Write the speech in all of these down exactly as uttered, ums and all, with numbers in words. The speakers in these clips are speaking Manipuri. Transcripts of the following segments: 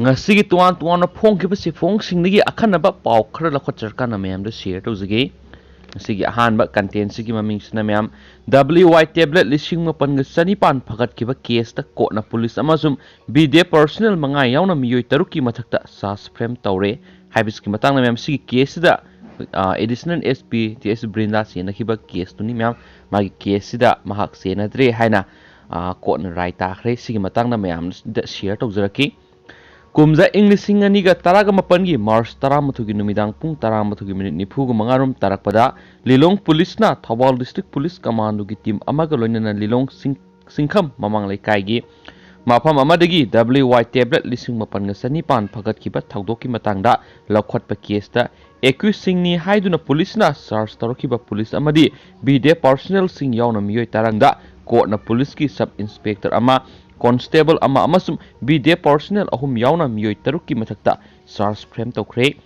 ꯉꯁꯤꯒꯤ ꯇꯣꯉꯥꯟ ꯇꯣꯉꯥꯟꯅ ꯐꯣꯡꯈꯤꯕ ꯆꯦꯐꯣꯡꯁꯤꯡꯗꯒꯤ ꯑꯈꯟꯅꯕ ꯄꯥꯎ ꯈꯔ ꯂꯧꯈꯠꯆꯔꯀꯥꯟꯗ ꯃꯌꯥꯝꯗ ꯁꯤꯌꯔ ꯇꯧꯖꯒꯦ꯫ ꯉꯁꯤꯒꯤ ꯑꯍꯥꯟꯕ ꯀꯟꯇꯦꯟꯁꯤꯒꯤ ꯃꯃꯤꯡꯁꯤꯅ ꯃꯌꯥꯝ W Y tablet ꯂꯤꯁꯤꯡ ꯃꯥꯄꯟꯒ ꯆꯅꯤꯄꯥꯟ ꯐꯒꯠꯈꯤꯕ ꯀꯦꯁꯇ ꯀꯣꯔꯠꯅ ꯄꯨꯂꯤꯁ ꯑꯃꯁꯨꯡ ꯕꯤꯗꯦ ꯄꯔꯁꯣꯅꯦꯜ ꯃꯉꯥ ꯌꯥꯎꯅ ꯃꯤꯑꯣꯏ ꯇꯔꯨꯛꯀꯤ ꯃꯊꯛꯇ ꯆꯥꯔꯖ ꯐ꯭ꯔꯦꯝ ꯇꯧꯔꯦ ꯍꯥꯏꯕꯁꯤꯒꯤ ꯃꯇꯥꯡꯗ ꯃꯌꯥꯝ ꯁꯤꯒꯤ ꯀꯦꯁꯁꯤꯗ additional S P T S ꯕ꯭ꯔꯤꯟꯗꯥ ꯆꯦꯟꯅꯈꯤꯕ ꯀꯦꯁꯇꯨꯅꯤ ꯃꯌꯥꯝ꯫ ꯃꯥꯒꯤ ꯀꯦꯁꯁꯤꯗ ꯃꯍꯥꯛ ꯆꯦꯟꯅꯗ꯭ꯔꯦ ꯍꯥꯏꯅ ꯀꯣꯔꯠꯅ ꯔꯥꯏ ꯇꯥꯈ꯭ꯔꯦ꯫ ꯁꯤꯒꯤ ꯃꯇꯥꯡꯗ ꯃꯌꯥꯝꯗ ꯁꯤꯌꯔ ꯇꯧꯖꯔꯛꯈꯤ꯫ ꯀꯨꯝꯖꯥ ꯏꯪ ꯂꯤꯁꯤꯡ ꯑꯅꯤꯒ ꯇꯔꯥꯒ ꯃꯥꯄꯟꯒꯤ ꯃꯥꯔꯆ ꯇꯔꯥꯃꯥꯊꯣꯏꯒꯤ ꯅꯨꯃꯤꯗꯥꯡ ꯄꯨꯡ ꯇꯔꯥꯃꯥꯊꯣꯏꯒꯤ ꯃꯤꯅꯤꯠ ꯅꯤꯐꯨꯒ ꯃꯉꯥꯔꯣꯝ ꯇꯥꯔꯛꯄꯗ ꯂꯤꯂꯣꯡ ꯄꯨꯂꯤꯁꯅ ꯊꯧꯕꯥꯜ ꯗꯤꯁꯇ꯭ꯔꯤꯛ ꯄꯨꯂꯤꯁ ꯀꯃꯥꯟꯗꯣꯒꯤ ꯇꯤꯝ ꯑꯃꯒ ꯂꯣꯏꯅꯅ ꯂꯤꯂꯣꯡ ꯁꯤꯡ-, ꯁꯤꯡꯈꯝ ꯃꯃꯥꯡ ꯂꯩꯀꯥꯏꯒꯤ ꯃꯐꯝ ꯑꯃꯗꯒꯤ W Y tablet ꯂꯤꯁꯤꯡ ꯃꯥꯄꯟꯒ ꯆꯅꯤꯄꯥꯟ ꯐꯒꯠꯈꯤꯕ ꯊꯧꯗꯣꯛꯀꯤ ꯃꯇꯥꯡꯗ ꯂꯧꯈꯠꯄ ꯀꯦꯁꯇ ꯑꯦꯀ꯭ꯌꯨꯁꯁꯤꯡꯅꯤ ꯍꯥꯏꯗꯨꯅ ꯄꯨꯂꯤꯁꯅ ꯆꯥꯔꯖ ꯇꯧꯔꯛꯈꯤꯕ ꯄꯨꯂꯤꯁ ꯑꯃꯗꯤ ꯕꯤꯗꯦ ꯄꯥꯔꯁꯣꯅꯦꯜꯁꯤꯡ ꯌꯥꯎꯅ ꯃꯤꯑꯣꯏ ꯇꯔꯥꯗ ꯀꯣꯔꯠꯅ ꯄꯨꯂꯤꯁꯀꯤ ꯁꯕ ꯏꯟꯁꯄꯦꯛꯇꯔ ꯑꯃ, ꯀꯣꯟꯁꯇꯦꯕꯜ ꯑꯃ ꯑꯃꯁꯨꯡ ꯕꯤꯗꯦ ꯄꯥꯔꯁꯣꯅꯦꯜ ꯑꯍꯨꯝ ꯌꯥꯎꯅ ꯃꯤꯑꯣꯏ ꯇꯔꯨꯛꯀꯤ ꯃꯊꯛꯇ ꯆꯥꯔꯖ ꯐ꯭ꯔꯦꯝ ꯇꯧꯈ꯭ꯔꯦ꯫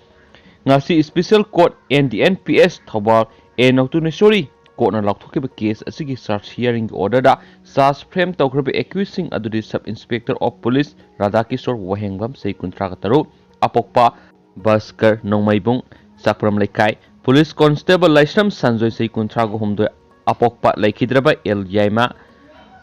ꯉꯁꯤ special court N D N P S Thoubal A Noutunesori ꯀꯣꯔꯠꯅ ꯂꯥꯎꯊꯣꯛꯈꯤꯕ ꯀꯦꯁ ꯑꯁꯤꯒꯤ ꯆꯥꯔꯖ ꯍꯤꯌꯥꯔꯤꯡꯒꯤ ꯑꯣꯔꯗꯔꯗ ꯆꯥꯔꯖ ꯐ꯭ꯔꯦꯝ ꯇꯧꯈ꯭ꯔꯕ ꯑꯦꯀ꯭ꯌꯨꯁꯁꯤꯡ ꯑꯗꯨꯗꯤ sub inspector of police Radhakishor ꯋꯥꯍꯦꯡꯕꯝ, ꯆꯍꯤ ꯀꯨꯟꯊ꯭ꯔꯥꯒ ꯇꯔꯨꯛ, ꯑꯄꯣꯛꯄ ꯕꯁꯀꯔ ꯅꯣꯡꯃꯩꯕꯨꯡ, ꯆꯥꯛꯄ꯭ꯔꯝ ꯂꯩꯀꯥꯏ, ꯄꯨꯂꯤꯁ ꯀꯣꯟꯁꯇꯦꯕꯜ ꯂꯥꯏꯁ꯭ꯔꯝ ꯁꯟꯖꯣꯏ, ꯆꯍꯤ ꯀꯨꯟꯊ꯭ꯔꯥꯒ ꯍꯨꯝꯗꯣꯏ, ꯑꯄꯣꯛꯄ ꯂꯩꯈꯤꯗ꯭ꯔꯕ ꯑꯦꯜ ꯌꯥꯏꯃ,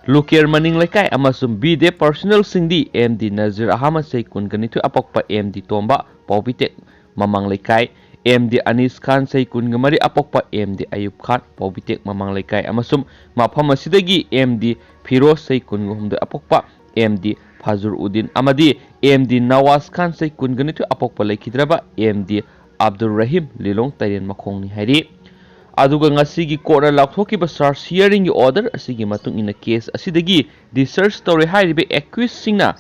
ꯂꯨꯀꯦꯔ ꯃꯅꯤꯡ ꯂꯩꯀꯥꯏ ꯑꯃꯁꯨꯡ ꯕꯤꯗꯦ ꯄꯥꯔꯁꯣꯅꯦꯜꯁꯤꯡꯗꯤ ꯑꯦꯝ ꯗꯤ ꯅꯖꯤꯔ ꯑꯍꯃꯗ, ꯆꯍꯤ ꯀꯨꯟꯒ ꯅꯤꯊꯣꯏ, ꯑꯄꯣꯛꯄ ꯑꯦꯝ ꯗꯤ ꯇꯣꯝꯕ, ꯄꯥꯎꯕꯤꯇꯦꯛ ꯃꯃꯥꯡ ꯂꯩꯀꯥꯏ, ꯑꯦꯝ ꯗꯤ ꯑꯅꯤꯁ ꯈꯥꯟ, ꯆꯍꯤ ꯀꯨꯟꯒ ꯃꯔꯤ, ꯑꯄꯣꯛꯄ ꯑꯦꯝ ꯗꯤ ꯑꯌꯨꯕ ꯈꯥꯟ, ꯄꯥꯎꯕꯤꯇꯦꯛ ꯃꯃꯥꯡ ꯂꯩꯀꯥꯏ, ꯑꯃꯁꯨꯡ ꯃꯐꯝ ꯑꯁꯤꯗꯒꯤ ꯑꯦꯝ ꯗꯤ ꯐꯤꯔꯣꯖ, ꯆꯍꯤ ꯀꯨꯟꯒ ꯍꯨꯝꯗꯣꯏ, ꯑꯄꯣꯛꯄ ꯑꯦꯝ ꯗꯤ ꯐꯥꯖꯨꯔ ꯎꯗꯤꯟ ꯑꯃꯗꯤ ꯑꯦꯝ ꯗꯤ ꯅꯋꯥꯖ ꯈꯥꯟ, ꯆꯍꯤ ꯀꯨꯟꯒ ꯅꯤꯊꯣꯏ, ꯑꯄꯣꯛꯄ ꯂꯩꯈꯤꯗ꯭ꯔꯕ ꯑꯦꯝ ꯗꯤ ꯑꯕꯗꯨꯜ ꯔꯍꯤꯝ, ꯂꯤꯂꯣꯡ ꯇꯔꯦꯠꯃꯈꯣꯡꯅꯤ ꯍꯥꯏꯔꯤ꯫ ꯑꯗꯨꯒ ꯉꯁꯤꯒꯤ ꯀꯣꯔꯠꯅ ꯂꯥꯎꯊꯣꯛꯈꯤꯕ ꯆꯥꯔꯖ ꯍꯤꯌꯥꯔꯤꯡꯒꯤ ꯑꯣꯔꯗꯔ ꯑꯁꯤꯒꯤ ꯃꯇꯨꯡ ꯏꯟꯅ ꯀꯦꯁ ꯑꯁꯤꯗꯒꯤ ꯗꯤꯁꯆꯥꯔꯖ ꯇꯧꯔꯦ ꯍꯥꯏꯔꯤꯕ ꯑꯦꯀ꯭ꯌꯨꯁꯁꯤꯡꯅ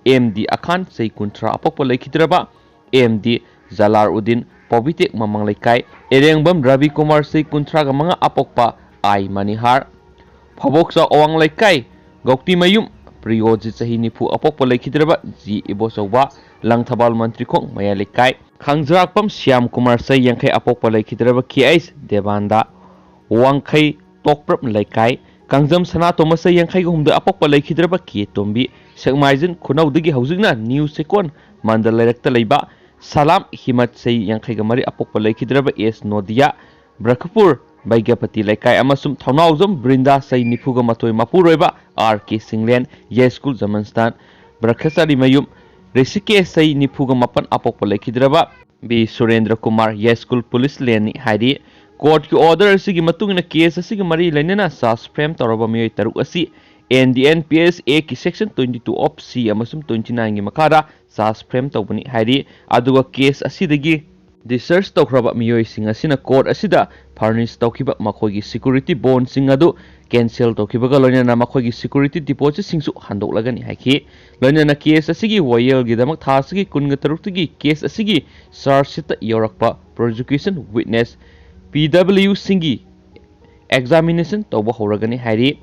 ꯑꯦꯝ ꯗꯤ ꯑꯈꯥꯟ, ꯆꯍꯤ ꯀꯨꯟꯊ꯭ꯔꯥ, ꯑꯄꯣꯛꯄ ꯂꯩꯈꯤꯗ꯭ꯔꯕ ꯑꯦꯝ ꯗꯤ ꯖꯂꯥꯔ ꯎꯗꯤꯟ, ꯄꯥꯎꯕꯤꯇꯦꯛ ꯃꯃꯥꯡ ꯂꯩꯀꯥꯏ, ꯏꯔꯦꯡꯕꯝ ꯔꯕꯤ ꯀꯨꯃꯥꯔ, ꯆꯍꯤ ꯀꯨꯟꯊ꯭ꯔꯥꯒ ꯃꯉꯥ, ꯑꯄꯣꯛꯄ ꯑꯥꯏ ꯃꯅꯤꯍꯥꯔ, ꯐꯥꯕꯣꯛꯆꯥ ꯑꯋꯥꯡ ꯂꯩꯀꯥꯏ, ꯒꯧꯇꯤꯃꯌꯨꯝ ꯄ꯭ꯔꯤꯌꯣꯖꯤꯠ, ꯆꯍꯤ ꯅꯤꯐꯨ, ꯑꯄꯣꯛꯄ ꯂꯩꯈꯤꯗ꯭ꯔꯕ ꯖꯤ ꯏꯕꯣꯆꯧꯕ, ꯂꯪꯊꯕꯥꯜ ꯃꯟꯇ꯭ꯔꯤꯈꯣꯡ ꯃꯌꯥꯏ ꯂꯩꯀꯥꯏ, ꯈꯥꯡꯖꯔꯥꯛꯄꯝ ꯁ꯭ꯌꯥꯝ ꯀꯨꯃꯥꯔ, ꯆꯍꯤ ꯌꯥꯡꯈꯩ, ꯑꯄꯣꯛꯄ ꯂꯩꯈꯤꯗ꯭ꯔꯕ ꯀꯦ ꯑꯩꯆ ꯗꯦꯕꯥꯟꯗ, ꯋꯥꯡꯈꯩ ꯇꯣꯛꯄ꯭ꯔꯞ ꯂꯩꯀꯥꯏ, ꯀꯥꯡꯖꯝ ꯁꯅꯥꯇꯣꯝꯕ ꯆꯍꯤ ꯌꯥꯡꯈꯩꯒ ꯍꯨꯝꯗꯣꯏ ꯑꯄꯣꯛꯄ ꯂꯩꯈꯤꯗ꯭ꯔꯕ ꯀꯦ ꯇꯣꯝꯕꯤ, ꯁꯦꯛꯃꯥꯏꯖꯤꯟ ꯈꯨꯅꯧꯗꯒꯤ ꯍꯧꯖꯤꯛꯅ ꯅ꯭ꯌꯨ ꯆꯦꯛꯀꯣꯟ ꯃꯟꯗ ꯂꯩꯔꯛꯇ ꯂꯩꯕ ꯁꯂꯥꯝ ꯍꯤꯃꯠ ꯆꯍꯤ ꯌꯥꯡꯈꯩꯒ ꯃꯔꯤ ꯑꯄꯣꯛꯄ ꯂꯩꯈꯤꯗ꯭ꯔꯕ ꯑꯦꯁ ꯅꯣꯗꯤꯌꯥ, ꯕ꯭ꯔꯈꯄꯨꯔ ꯕꯩꯒ꯭ꯌꯥꯄꯇꯤ ꯂꯩꯀꯥꯏ ꯑꯃꯁꯨꯡ ꯊꯧꯅꯥꯎꯖꯝ ꯕ꯭ꯔꯤꯟꯗꯥ ꯆꯍꯤ ꯅꯤꯐꯨꯒ ꯃꯥꯊꯣꯏ ꯃꯄꯨꯔꯣꯏꯕ ꯑꯥꯔ ꯀꯦ ꯁꯤꯡꯂꯦꯟ, ꯌꯥꯏꯁ꯭ꯀꯨꯜ ꯖꯃꯟꯁꯇꯥꯟ ꯕ꯭ꯔꯈꯆꯥꯔꯤ ꯃꯌꯨꯝ, ꯔꯤꯁꯤꯀꯦꯁ ꯆꯍꯤ ꯅꯤꯐꯨꯒ ꯃꯥꯄꯟ ꯑꯄꯣꯛꯄ ꯂꯩꯈꯤꯗ꯭ꯔꯕ ꯕꯤ ꯁꯨꯔꯦꯟꯗ꯭ꯔ ꯀꯨꯃꯥꯔ, ꯌꯥꯏꯁ꯭ꯀꯨꯜ ꯄꯨꯂꯤꯁ ꯂꯦꯟꯅꯤ ꯍꯥꯏꯔꯤ꯫ ꯀꯣꯔꯠꯀꯤ ꯑꯣꯔꯗꯔ ꯑꯁꯤꯒꯤ ꯃꯇꯨꯡ ꯏꯟꯅ ꯀꯦꯁ ꯑꯁꯤꯒ ꯃꯔꯤ ꯂꯩꯅꯅ ꯆꯥꯔꯖ ꯐ꯭ꯔꯦꯝ ꯇꯧꯔꯕ ꯃꯤꯑꯣꯏ ꯇꯔꯨꯛ ꯑꯁꯤ N D N P S ꯑꯦꯛꯀꯤ section twenty two of C ꯑꯃꯁꯨꯡ ꯇ꯭ꯋꯦꯟꯇꯤ ꯅꯥꯏꯟꯒꯤ ꯃꯈꯥꯗ ꯆꯥꯔꯖ ꯐ꯭ꯔꯦꯝ ꯇꯧꯕꯅꯤ ꯍꯥꯏꯔꯤ꯫ ꯑꯗꯨꯒ ꯀꯦꯁ ꯑꯁꯤꯗꯒꯤ ꯗꯤꯁꯆꯥꯔꯖ ꯇꯧꯈ꯭ꯔꯕ ꯃꯤꯑꯣꯏꯁꯤꯡ ꯑꯁꯤꯅ ꯀꯣꯔꯠ ꯑꯁꯤꯗ ꯐꯔꯅꯤꯁ ꯇꯧꯈꯤꯕ ꯃꯈꯣꯏꯒꯤ ꯁꯦꯀ꯭ꯌꯨꯔꯤꯇꯤ ꯕꯣꯟꯁꯤꯡ ꯑꯗꯨ ꯀꯦꯟꯁꯦꯜ ꯇꯧꯈꯤꯕꯒ ꯂꯣꯏꯅꯅ ꯃꯈꯣꯏꯒꯤ ꯁꯦꯀ꯭ꯌꯨꯔꯤꯇꯤ ꯗꯤꯄꯣꯖꯤꯠꯁꯤꯡꯁꯨ ꯍꯟꯗꯣꯛꯂꯒꯅꯤ ꯍꯥꯏꯈꯤ꯫ ꯂꯣꯏꯅꯅ ꯀꯦꯁ ꯑꯁꯤꯒꯤ ꯋꯥꯌꯦꯜꯒꯤꯗꯃꯛ ꯊꯥ ꯑꯁꯤꯒꯤ ꯀꯨꯟꯒ ꯇꯔꯨꯛꯇꯒꯤ ꯀꯦꯁ ꯑꯁꯤꯒꯤ ꯆꯥꯔꯖ ꯁꯤꯠꯇ ꯌꯧꯔꯛꯄ ꯄ꯭ꯔꯣꯁꯤꯀ꯭ꯌꯨꯁꯟ ꯋꯤꯠꯅꯦꯁ, ꯄꯤ ꯗꯕ꯭ꯂꯤꯌꯨꯁꯤꯡꯒꯤ ꯑꯦꯛꯖꯥꯃꯤꯅꯦꯁꯟ ꯇꯧꯕ ꯍꯧꯔꯒꯅꯤ ꯍꯥꯏꯔꯤ꯫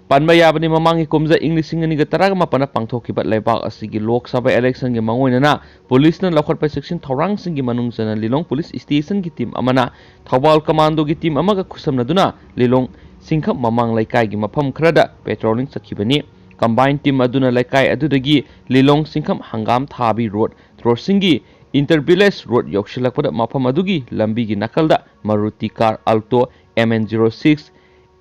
ꯄꯟꯕ ꯌꯥꯕꯅꯤ, ꯃꯃꯥꯡꯒꯤ ꯀꯨꯝꯖꯥ ꯏꯪ ꯂꯤꯁꯤꯡ ꯑꯅꯤꯒ ꯇꯔꯥꯒ ꯃꯥꯄꯟꯗ ꯄꯥꯡꯊꯣꯛꯈꯤꯕ ꯂꯩꯕꯥꯛ ꯑꯁꯤꯒꯤ ꯂꯣꯛ ꯁꯚꯥ ꯏꯂꯦꯛꯁꯟꯒꯤ ꯃꯥꯡꯑꯣꯏꯅꯅ ꯄꯨꯂꯤꯁꯅ ꯂꯧꯈꯠꯄ ꯆꯦꯛꯁꯤꯟ ꯊꯧꯔꯥꯡꯁꯤꯡꯒꯤ ꯃꯅꯨꯡ ꯆꯟꯅ ꯂꯤꯂꯣꯡ ꯄꯨꯂꯤꯁ ꯁ꯭ꯇꯦꯁꯟꯒꯤ ꯇꯤꯝ ꯑꯃꯅ ꯊꯧꯕꯥꯜ ꯀꯃꯥꯟꯗꯣꯒꯤ ꯇꯤꯝ ꯑꯃꯒ ꯈꯨꯠꯁꯝꯅꯗꯨꯅ ꯂꯤꯂꯣꯡ ꯁꯤꯡꯈꯝ ꯃꯃꯥꯡ ꯂꯩꯀꯥꯏꯒꯤ ꯃꯐꯝ ꯈꯔꯗ ꯄꯦꯇ꯭ꯔꯣꯂꯤꯡ ꯆꯠꯈꯤꯕꯅꯤ꯫ ꯀꯝꯕꯥꯏꯟ ꯇꯤꯝ ꯑꯗꯨꯅ ꯂꯩꯀꯥꯏ ꯑꯗꯨꯗꯒꯤ ꯂꯤꯂꯣꯡ ꯁꯤꯡꯈꯝ ꯍꯪꯒꯥꯝ ꯊꯥꯕꯤ ꯔꯣꯗ, ꯇ꯭ꯔꯣꯁꯤꯡꯒꯤ ꯏꯟꯇꯔ ꯚꯤꯂꯦꯖ ꯔꯣꯗ ꯌꯧꯁꯤꯜꯂꯛꯄꯗ ꯃꯐꯝ ꯑꯗꯨꯒꯤ ꯂꯝꯕꯤꯒꯤ ꯅꯥꯀꯜꯗ Maruti car Alto M N zero six,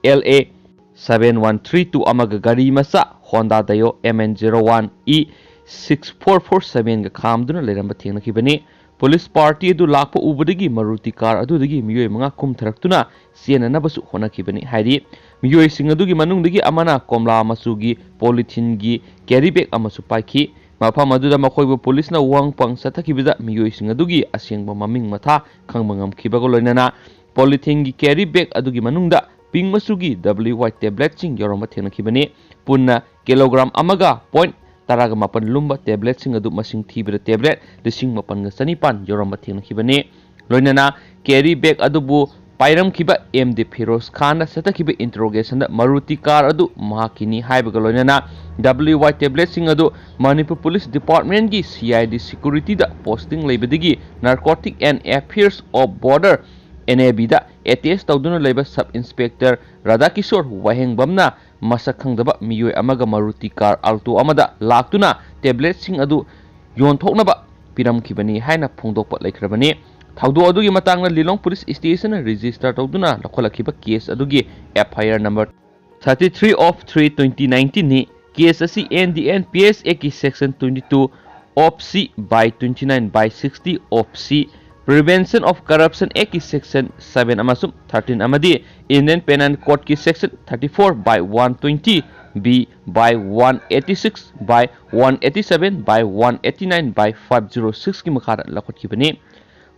L A seven one three two ꯑꯃꯒ ꯒꯥꯔꯤ ꯃꯆꯥ Honda Dio M N zero one E six four four ꯁꯚꯦꯟꯒ ꯈꯥꯝꯗꯨꯅ ꯂꯩꯔꯝꯕ ꯊꯦꯡꯅꯈꯤꯕꯅꯤ꯫ ꯄꯨꯂꯤꯁ ꯄꯥꯔꯇꯤ ꯑꯗꯨ ꯂꯥꯛꯄ ꯎꯕꯗꯒꯤ ꯃꯔꯨꯇꯤ ꯀꯥꯔ ꯑꯗꯨꯗꯒꯤ ꯃꯤꯑꯣꯏ ꯃꯉꯥ ꯀꯨꯝꯊꯔꯛꯇꯨꯅ ꯆꯦꯟꯅꯅꯕꯁꯨ ꯍꯣꯠꯅꯈꯤꯕꯅꯤ ꯍꯥꯏꯔꯤ꯫ ꯃꯤꯑꯣꯏꯁꯤꯡ ꯑꯗꯨꯒꯤ ꯃꯅꯨꯡꯗꯒꯤ ꯑꯃꯅ ꯀꯣꯝꯂꯥ ꯃꯆꯨꯒꯤ ꯄꯣꯂꯤꯊꯤꯟꯒꯤ ꯀꯦꯔꯤ ꯕꯦꯒ ꯑꯃꯁꯨ ꯄꯥꯏꯈꯤ꯫ ꯃꯐꯝ ꯑꯗꯨꯗ ꯃꯈꯣꯏꯕꯨ ꯄꯨꯂꯤꯁꯅ ꯋꯥꯍꯪ ꯄꯥꯎꯍꯪ ꯆꯠꯊꯈꯤꯕꯗ ꯃꯤꯑꯣꯏꯁꯤꯡ ꯑꯗꯨꯒꯤ ꯑꯁꯦꯡꯕ ꯃꯃꯤꯡ ꯃꯊꯥ ꯈꯪꯕ ꯉꯝꯈꯤꯕꯒ ꯂꯣꯏꯅꯅ ꯄꯣꯂꯤꯊꯤꯟꯒꯤ ꯀꯦꯔꯤ ꯕꯦꯒ ꯑꯗꯨꯒꯤ ꯃꯅꯨꯡꯗ ꯄꯤꯡ ꯃꯆꯨꯒꯤ ꯗꯕ꯭ꯂꯤꯌꯨ ꯋꯥꯏ ꯇꯦꯕ꯭ꯂꯦꯠꯁꯤꯡ ꯌꯥꯎꯔꯝꯕ ꯊꯦꯡꯅꯈꯤꯕꯅꯤ꯫ ꯄꯨꯟꯅ ꯀꯤꯂꯣꯒ꯭ꯔꯥꯝ ꯑꯃꯒ ꯄꯣꯏꯟꯠ ꯇꯔꯥꯒ ꯃꯥꯄꯟ ꯂꯨꯝꯕ ꯇꯦꯕ꯭ꯂꯦꯠꯁꯤꯡ ꯑꯗꯨ ꯃꯁꯤꯡ ꯊꯤꯕꯗ ꯇꯦꯕ꯭ꯂꯦꯠ ꯂꯤꯁꯤꯡ ꯃꯥꯄꯟꯒ ꯆꯅꯤꯄꯥꯟ ꯌꯥꯎꯔꯝꯕ ꯊꯦꯡꯅꯈꯤꯕꯅꯤ꯫ ꯂꯣꯏꯅꯅ ꯀꯦꯔꯤ ꯕꯦꯒ ꯑꯗꯨꯕꯨ ꯄꯥꯏꯔꯝꯈꯤꯕ ꯑꯦꯝ ꯗꯤ ꯐꯤꯔꯣꯖ ꯈꯥꯟꯅ ꯆꯠꯊꯈꯤꯕ ꯏꯟꯇꯔꯣꯒꯦꯁꯟꯗ ꯃꯔꯨꯇꯤ ꯀꯥꯔ ꯑꯗꯨ ꯃꯍꯥꯛꯀꯤꯅꯤ ꯍꯥꯏꯕꯒ ꯂꯣꯏꯅꯅ ꯗꯕ꯭ꯂꯤꯌꯨ ꯋꯥꯏ ꯇꯦꯕ꯭ꯂꯦꯠꯁꯤꯡ ꯑꯗꯨ ꯃꯅꯤꯄꯨꯔ ꯄꯨꯂꯤꯁ ꯗꯤꯄꯥꯔꯠꯃꯦꯟꯒꯤ ꯁꯤ ꯑꯥꯏ ꯗꯤ ꯁꯦꯀ꯭ꯌꯨꯔꯤꯇꯤꯗ ꯄꯣꯁꯇꯤꯡ ꯂꯩꯕꯗꯒꯤ narcotic and affairs of border N A ꯕꯤꯗ ꯑꯦꯇꯦꯁ ꯇꯧꯗꯨꯅ ꯂꯩꯕ ꯁꯕ ꯏꯟꯁꯄꯦꯛꯇꯔ ꯔꯥꯙꯥꯀꯤꯁꯣꯔ ꯋꯥꯍꯦꯡꯕꯝꯅ ꯃꯁꯛ ꯈꯪꯗꯕ ꯃꯤꯑꯣꯏ ꯑꯃꯒ ꯃꯔꯨꯇꯤ ꯀꯥꯔ ꯑꯜꯇꯣ ꯑꯃꯗ ꯂꯥꯛꯇꯨꯅ ꯇꯦꯕ꯭ꯂꯦꯠꯁꯤꯡ ꯑꯗꯨ ꯌꯣꯟꯊꯣꯛꯅꯕ ꯄꯤꯔꯝꯈꯤꯕꯅꯤ ꯍꯥꯏꯅ ꯐꯣꯡꯗꯣꯛꯄ ꯂꯩꯈ꯭ꯔꯕꯅꯤ꯫ ꯊꯧꯗꯣꯛ ꯑꯗꯨꯒꯤ ꯃꯇꯥꯡꯗ ꯂꯤꯂꯣꯡ ꯄꯨꯂꯤꯁ ꯁ꯭ꯇꯦꯁꯟꯅ ꯔꯦꯖꯤꯁꯇꯔ ꯇꯧꯗꯨꯅ ꯂꯧꯈꯠꯂꯛꯈꯤꯕ ꯀꯦꯁ ꯑꯗꯨꯒꯤ F I R number thirty three of three twenty nineteen ꯅꯤ꯫ ꯀꯦꯁ ꯑꯁꯤ N D N P S ꯑꯦꯛꯀꯤ section twenty two of C by twenty nine by sixty of C, Prevention of Corruption ꯑꯦꯛꯀꯤ section seven ꯑꯃꯁꯨꯡ thirteen ꯑꯃꯗꯤ Indian Penal Codeꯀꯤ section thirty four by one twenty B by one eighty six by one eighty seven by one eighty nine by five zero sixꯀꯤ ꯃꯈꯥꯗ ꯂꯧꯈꯠꯈꯤꯕꯅꯤ꯫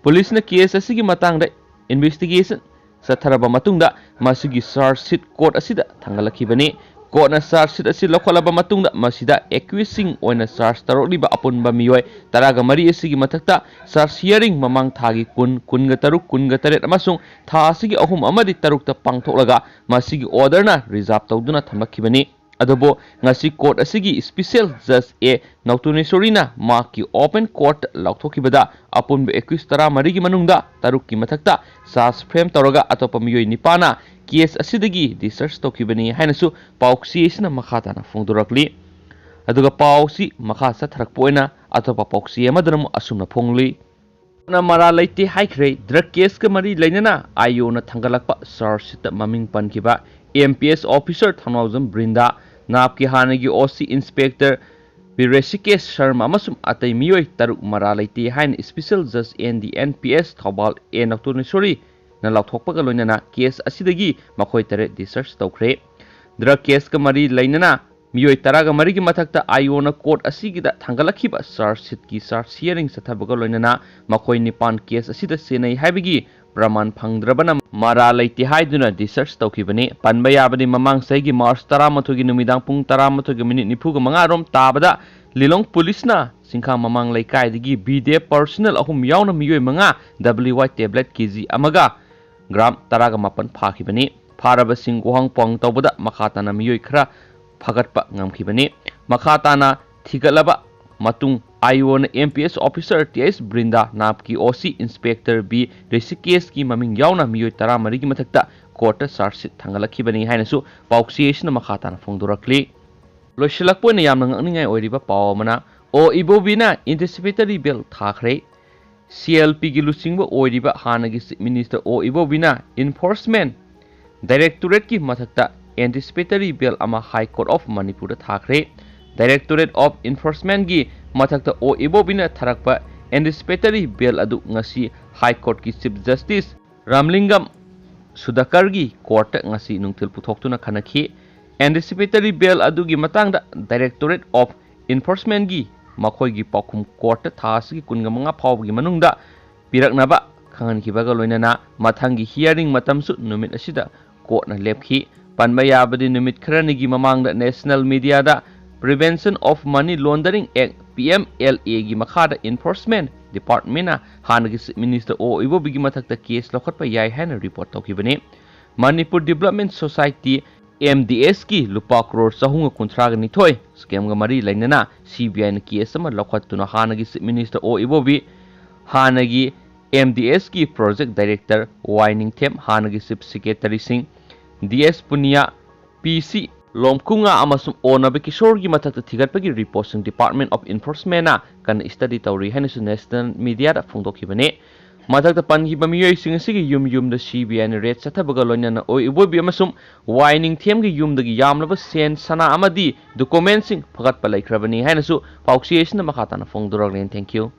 ꯄꯨꯂꯤꯁꯅ ꯀꯦꯁ ꯑꯁꯤꯒꯤ ꯃꯇꯥꯡꯗ ꯏꯟꯚꯦꯁꯇꯤꯒꯦꯁꯟ ꯆꯠꯊꯔꯕ ꯃꯇꯨꯡꯗ ꯃꯁꯤꯒꯤ ꯆꯥꯔꯖ ꯁꯤꯠ ꯀꯣꯔꯠ ꯑꯁꯤꯗ ꯊꯥꯡꯒꯠꯂꯛꯈꯤꯕꯅꯤ꯫ ꯀꯣꯔꯠꯅ ꯆꯥꯔꯖ ꯁꯤꯠ ꯑꯁꯤ ꯂꯧꯈꯠꯂꯕ ꯃꯇꯨꯡꯗ ꯃꯁꯤꯗ ꯑꯦꯀ꯭ꯌꯨꯁꯁꯤꯡ ꯑꯣꯏꯅ ꯆꯥꯔꯖ ꯇꯧꯔꯛꯂꯤꯕ ꯑꯄꯨꯟꯕ ꯃꯤꯑꯣꯏ ꯇꯔꯥꯒ ꯃꯔꯤ ꯑꯁꯤꯒꯤ ꯃꯊꯛꯇ ꯆꯥꯔꯖ ꯍꯤꯌꯥꯔꯤꯡ ꯃꯃꯥꯡ ꯊꯥꯒꯤ ꯀꯨꯟ, ꯀꯨꯟꯒ ꯇꯔꯨꯛ, ꯀꯨꯟꯒ ꯇꯔꯦꯠ ꯑꯃꯁꯨꯡ ꯊꯥ ꯑꯁꯤꯒꯤ ꯑꯍꯨꯝ ꯑꯃꯗꯤ ꯇꯔꯨꯛꯇ ꯄꯥꯡꯊꯣꯛꯂꯒ ꯃꯁꯤꯒꯤ ꯑꯣꯔꯗꯔꯅ ꯔꯤꯖꯥꯔꯚ ꯇꯧꯗꯨꯅ ꯊꯝꯂꯛꯈꯤꯕꯅꯤ꯫ ꯑꯗꯨꯕꯨ ꯉꯁꯤ ꯀꯣꯔꯠ ꯑꯁꯤꯒꯤ ꯏꯁꯄꯤꯁꯦꯜ ꯖꯖ ꯑꯦ ꯅꯧꯇꯨꯅꯦꯁꯣꯔꯤꯅ ꯃꯍꯥꯛꯀꯤ ꯑꯣꯄꯟ ꯀꯣꯔꯠ ꯂꯥꯎꯊꯣꯛꯈꯤꯕꯗ ꯑꯄꯨꯟꯕ ꯑꯦꯀ꯭ꯌꯨꯁ ꯇꯔꯥꯃꯔꯤꯒꯤ ꯃꯅꯨꯡꯗ ꯇꯔꯨꯛꯀꯤ ꯃꯊꯛꯇ ꯆꯥꯔꯖ ꯐ꯭ꯔꯦꯝ ꯇꯧꯔꯒ ꯑꯇꯣꯞꯄ ꯃꯤꯑꯣꯏ ꯅꯤꯄꯥꯟꯅ ꯀꯦꯁ ꯑꯁꯤꯗꯒꯤ ꯗꯤꯁꯆꯥꯔꯖ ꯇꯧꯈꯤꯕꯅꯤ ꯍꯥꯏꯅꯁꯨ ꯄꯥꯎꯆꯦ ꯑꯁꯤꯅ ꯃꯈꯥ ꯇꯥꯅ ꯐꯣꯡꯗꯣꯔꯛꯂꯤ꯫ ꯑꯗꯨꯒ ꯄꯥꯎ ꯑꯁꯤ ꯃꯈꯥ ꯆꯠꯊꯔꯛꯄ ꯑꯣꯏꯅ ꯑꯇꯣꯞꯄ ꯄꯥꯎꯆꯦ ꯑꯃꯗꯅ ꯑꯃꯨꯛ ꯑꯁꯨꯝꯅ ꯐꯣꯡꯂꯤ꯫ ꯅ ꯃꯔꯥꯜ ꯂꯩꯇꯦ ꯍꯥꯏꯈ꯭ꯔꯦ꯫ ꯗ꯭ꯔꯒ ꯀꯦꯁꯀ ꯃꯔꯤ ꯂꯩꯅꯅ ꯑꯥꯏ ꯑꯣꯅ ꯊꯥꯡꯒꯠꯂꯛꯄ ꯆꯥꯔꯖ ꯁꯤꯠꯇ ꯃꯃꯤꯡ ꯄꯟꯈꯤꯕ ꯑꯦꯝ ꯄꯤ ꯑꯦꯁ ꯑꯣꯐꯤꯁꯥꯔ ꯊꯧꯅꯥꯎꯖꯝ ꯕ꯭ꯔꯤꯟꯗꯥ, ꯅꯥꯞꯀꯤ ꯍꯥꯟꯅꯒꯤ ꯑꯣ ꯁꯤ ꯏꯟꯁꯄꯦꯛꯇꯔ ꯕꯤꯔꯦꯁꯤꯀꯦꯁ ꯁꯔꯃ ꯑꯃꯁꯨꯡ ꯑꯇꯩ ꯃꯤꯑꯣꯏ ꯇꯔꯨꯛ ꯃꯔꯥꯜ ꯂꯩꯇꯦ ꯍꯥꯏꯅ ꯏꯁꯄꯤꯁꯦꯜ ꯖꯖ N D N P S Thoubal A ꯅꯧꯇꯣꯅꯦꯁꯣꯔꯤꯅ ꯂꯥꯎꯊꯣꯛꯄꯒ ꯂꯣꯏꯅꯅ ꯀꯦꯁ ꯑꯁꯤꯗꯒꯤ ꯃꯈꯣꯏ ꯇꯔꯦꯠ ꯗꯤꯁꯆꯥꯔꯖ ꯇꯧꯈ꯭ꯔꯦ꯫ ꯗ꯭ꯔꯒ ꯀꯦꯁꯀ ꯃꯔꯤ ꯂꯩꯅꯅ ꯃꯤꯑꯣꯏ ꯇꯔꯥꯒ ꯃꯔꯤꯒꯤ ꯃꯊꯛꯇ ꯑꯥꯏ ꯑꯣꯅ ꯀꯣꯔꯠ ꯑꯁꯤꯒꯤꯗ ꯊꯥꯡꯒꯠꯂꯛꯈꯤꯕ ꯆꯥꯔꯖ ꯁꯤꯠꯀꯤ ꯆꯥꯔꯖ ꯍꯤꯌꯥꯔꯤꯡ ꯆꯠꯊꯕꯒ ꯂꯣꯏꯅꯅ ꯃꯈꯣꯏ ꯅꯤꯄꯥꯟ ꯀꯦꯁ ꯑꯁꯤꯗ ꯆꯦꯟꯅꯩ ꯍꯥꯏꯕꯒꯤ ꯄ꯭ꯔꯃꯥꯟ ꯐꯪꯗ꯭ꯔꯕꯅ ꯃꯔꯥꯜ ꯂꯩꯇꯦ ꯍꯥꯏꯗꯨꯅ ꯗꯤꯁꯆꯥꯔꯖ ꯇꯧꯈꯤꯕꯅꯤ꯫ ꯄꯟꯕ ꯌꯥꯕꯗꯤ, ꯃꯃꯥꯡ ꯆꯍꯤꯒꯤ ꯃꯥꯔꯆ ꯇꯔꯥꯃꯥꯊꯣꯏꯒꯤ ꯅꯨꯃꯤꯗꯥꯡ ꯄꯨꯡ ꯇꯔꯥꯃꯥꯊꯣꯏꯒ ꯃꯤꯅꯤꯠ ꯅꯤꯐꯨꯒ ꯃꯉꯥ ꯔꯣꯝ ꯇꯥꯕꯗ ꯂꯤꯂꯣꯡ ꯄꯨꯂꯤꯁꯅ ꯆꯤꯡꯈꯥ ꯃꯃꯥꯡ ꯂꯩꯀꯥꯏꯗꯒꯤ ꯕꯤ ꯗꯤ ꯑꯦꯐ ꯄꯔꯁꯣꯅꯦꯜ ꯑꯍꯨꯝ ꯌꯥꯎꯅ ꯃꯤꯑꯣꯏ ꯃꯉꯥ ꯗꯕ꯭ꯂꯤꯎ ꯋꯥꯏ ꯇꯦꯕ꯭ꯂꯦꯠ ꯀꯦ ꯖꯤ ꯑꯃꯒ ꯒ꯭ꯔꯥꯝ ꯇꯔꯥꯒ ꯃꯥꯄꯟ ꯐꯥꯈꯤꯕꯅꯤ꯫ ꯐꯥꯔꯕꯁꯤꯡ ꯒꯣꯍꯥꯡ ꯄꯣꯍꯥꯡ ꯇꯧꯕꯗ ꯃꯈꯥ ꯇꯥꯅ ꯃꯤꯑꯣꯏ ꯈꯔ ꯐꯥꯒꯠꯄ ꯉꯝꯈꯤꯕꯅꯤ꯫ ꯃꯈꯥ ꯇꯥꯅ ꯊꯤꯒꯠꯂꯕ ꯃꯇꯨꯡ I O M P S officer T S Brinda, ꯅꯥꯞꯀꯤ ꯑꯣ ꯁꯤ inspector ꯕꯤ ꯔꯤꯁꯤꯀꯦꯁꯀꯤ ꯃꯃꯤꯡ ꯌꯥꯎꯅ ꯃꯤꯑꯣꯏ ꯇꯔꯥꯃꯔꯤꯒꯤ ꯃꯊꯛꯇ courtꯇ charge sheet ꯊꯥꯡꯒꯠꯂꯛꯈꯤꯕꯅꯤ ꯍꯥꯏꯅꯁꯨ ꯄꯥꯎ ꯆꯦ ꯑꯁꯤꯅ ꯃꯈꯥ ꯇꯥꯅ ꯐꯣꯡꯗꯣꯔꯛꯂꯤ꯫ ꯂꯣꯏꯁꯤꯜꯂꯛꯄ ꯑꯣꯏꯅ ꯌꯥꯝꯅ ꯉꯛꯅꯤꯡꯉꯥꯏ ꯑꯣꯏꯔꯤꯕ ꯄꯥꯎ ꯑꯃꯅ, ꯑꯣ ꯏꯕꯣꯕꯤꯅ anticipatory bail ꯊꯥꯈ꯭ꯔꯦ꯫ ꯁꯤ ꯑꯦꯜ ꯄꯤꯒꯤ ꯂꯨꯆꯤꯡꯕ ꯑꯣꯏꯔꯤꯕ ꯍꯥꯟꯅꯒꯤ Chief Minister ꯑꯣ ꯏꯕꯣꯕꯤꯅ Enforcement Directorateꯀꯤ ꯃꯊꯛꯇ anticipatory bail ꯑꯃ High Court of ꯃꯅꯤꯄꯨꯔꯗ ꯊꯥꯈ꯭ꯔꯦ꯫ Directorate of Enforcementꯀꯤ ꯃꯊꯛꯇ ꯑꯣ ꯏꯕꯣꯕꯤꯅ ꯊꯥꯔꯛꯄ anticipatory bail ꯑꯗꯨ ꯉꯁꯤ High Courtꯀꯤ Chief Justice ꯔꯥꯝꯂꯤꯡꯒꯝ ꯁꯨꯗꯀꯔꯒꯤ courtꯇ ꯉꯁꯤ ꯅꯨꯡꯊꯤꯜ ꯄꯨꯊꯣꯛꯇꯨꯅ ꯈꯟꯅꯈꯤ꯫ Anticipatory bail ꯑꯗꯨꯒꯤ ꯃꯇꯥꯡꯗ Directorate of Enforcementꯀꯤ ꯃꯈꯣꯏꯒꯤ ꯄꯥꯎꯈꯨꯝ courtꯇ ꯊꯥ ꯑꯁꯤꯒꯤ ꯀꯨꯟꯃꯉꯥ ꯐꯥꯎꯕꯒꯤ ꯃꯅꯨꯡꯗ ꯄꯤꯔꯛꯅꯕ ꯈꯪꯍꯟꯈꯤꯕꯒ ꯂꯣꯏꯅꯅ ꯃꯊꯪꯒꯤ hearing ꯃꯇꯝꯁꯨ ꯅꯨꯃꯤꯠ ꯑꯁꯤꯗ courtꯅ ꯂꯦꯞꯈꯤ꯫ ꯄꯟꯕ ꯌꯥꯕꯗꯤ, ꯅꯨꯃꯤꯠ ꯈꯔꯅꯤꯒꯤ ꯃꯃꯥꯡꯗ National Mediaꯗ Prevention of Money Laundering Act, P M L ꯑꯦꯒꯤ ꯃꯈꯥꯗ Enforcement Departmentꯅ ꯍꯥꯟꯅꯒꯤ Chief Minister ꯑꯣ ꯏꯕꯣꯕꯤꯒꯤ ꯃꯊꯛꯇ case ꯂꯧꯈꯠꯄ ꯌꯥꯏ ꯍꯥꯏꯅ report ꯇꯧꯈꯤꯕꯅꯤ꯫ Manipur Development Society, M D ꯑꯦꯁꯀꯤ ꯂꯨꯄꯥ ꯀ꯭ꯔꯣꯔ ꯆꯍꯨꯝꯒ ꯀꯨꯟꯊ꯭ꯔꯥꯒ ꯅꯤꯊꯣꯏ scamꯒ ꯃꯔꯤ ꯂꯩꯅꯅ ꯁꯤ ꯕꯤ ꯑꯥꯏꯅ case ꯑꯃ ꯂꯧꯈꯠꯇꯨꯅ ꯍꯥꯟꯅꯒꯤ Chief Minister ꯑꯣ ꯏꯕꯣꯕꯤ, ꯍꯥꯟꯅꯒꯤ ꯑꯦꯝ ꯗꯤ ꯑꯦꯁꯀꯤ project director ꯋꯥꯏ ꯅꯤꯡꯊꯦꯝ, ꯍꯥꯟꯅꯒꯤ Chief Secretaryꯁꯤꯡ ꯗꯤ ꯑꯦꯁ ꯄꯨꯅꯤꯌꯥ, ꯄꯤ ꯁꯤ ꯂꯣꯝꯀꯨꯉꯥ ꯑꯃꯁꯨꯡ ꯑꯣ ꯅꯕꯀꯤꯁꯣꯔꯒꯤ ꯃꯊꯛꯇ ꯊꯤꯒꯠꯄꯒꯤ reportꯁꯤꯡ Department of Enforcementꯅ ꯀꯟꯅ study ꯇꯧꯔꯤ ꯍꯥꯏꯅꯁꯨ National Mediaꯗ ꯐꯣꯡꯗꯣꯛꯈꯤꯕꯅꯤ꯫ ꯃꯊꯛꯇ ꯄꯟꯈꯤꯕ ꯃꯤꯑꯣꯏꯁꯤꯡ ꯑꯁꯤꯒꯤ ꯌꯨꯝ ꯌꯨꯝꯗ ꯁꯤ ꯕꯤ ꯑꯥꯏꯅ raid ꯆꯠꯊꯕꯒ ꯂꯣꯏꯅꯅ ꯑꯣꯏ ꯏꯕꯣꯕꯤ ꯑꯃꯁꯨꯡ ꯋꯥꯏ ꯅꯤꯡꯊꯦꯝꯒꯤ ꯌꯨꯝꯗꯒꯤ ꯌꯥꯝꯂꯕ ꯁꯦꯟ, ꯁꯅꯥ ꯑꯃꯗꯤ documentꯁꯤꯡ ꯐꯒꯠꯄ ꯂꯩꯈ꯭ꯔꯕꯅꯤ ꯍꯥꯏꯅꯁꯨ ꯄꯥꯎꯆꯦ ꯑꯁꯤꯅ ꯃꯈꯥ ꯇꯥꯅ ꯐꯣꯡꯗꯣꯔꯛꯂꯤ꯫ Thank you꯫